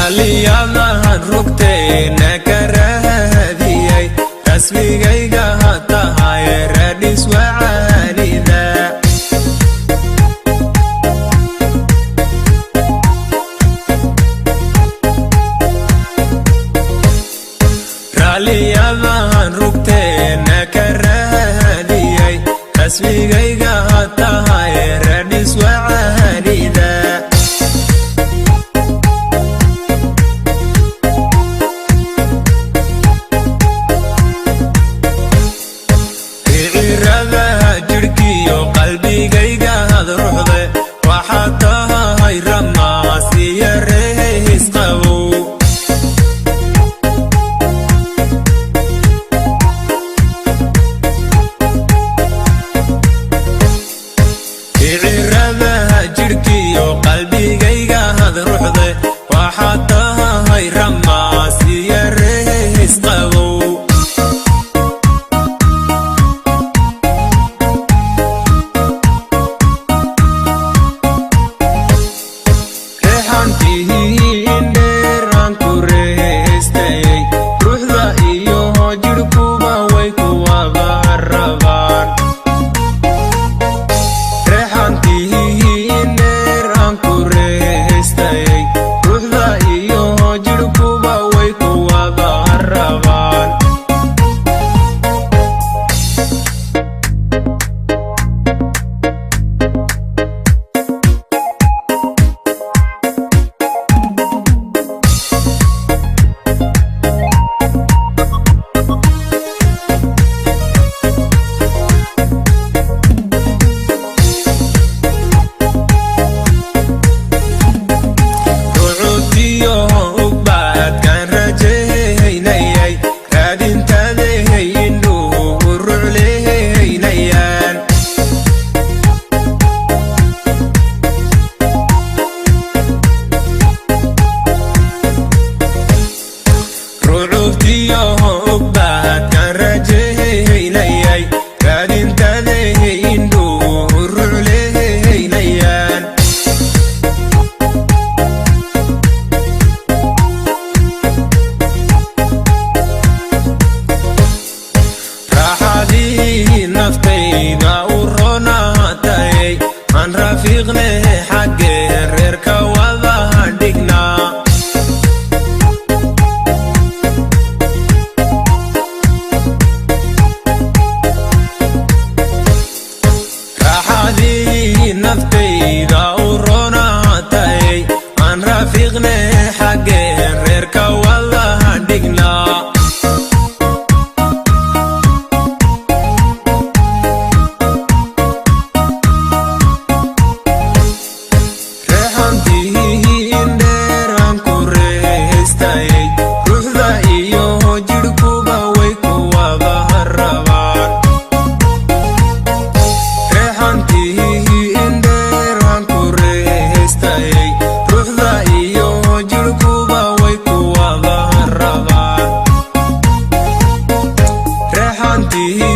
Raalliyadahan rugteena ka raadiyay, rasmigayga ha tahay raadhis wacaanida. Raalliyadahan rugteena ka raadiyay, rasmigayga ha tahay raadhis wacaanida. Riciradaha jidhkiyo qalbigayga had ruxde, waxaad tahay ramaas iyo reehis qabow. Riciradaha jidhkiyo qalbigayga had ruxde, waxaad tahay ramaas iyo reehis qabow. Reexantihiin dheeraan ku reehaystayay, ruuxda iyo jidhkuba way kuwada rabaan. Reexantihiin dheeraan ku reehaystayay, ruuxda iyo jidhkuba way kuwada rabaan. Rucubtiyo ugbaadkaan rajaynayay, raadintaadahay indhuhu u ruclehaynayaan. Rucubtiyo ugbaadkaan rajaynayay, raadintaadahay indhuhu u ruclehaynayaan. Raaxadii naftayda u ronaatay, aan rafiiqne, xaggee reerka wada dhignaa? Raaxadii naftayda u ronaatay, aan rafiiqne, xaggee reerka wada dhignaa? Reexantihiin dheeraan ku reehaystayay, ruuxda iyo jidhkuba way kuwada rabaan. Reexantihiin dheeraan ku reehaystayay, ruuxda iyo jidhkuba way kuwada rabaan. Reexantihiin.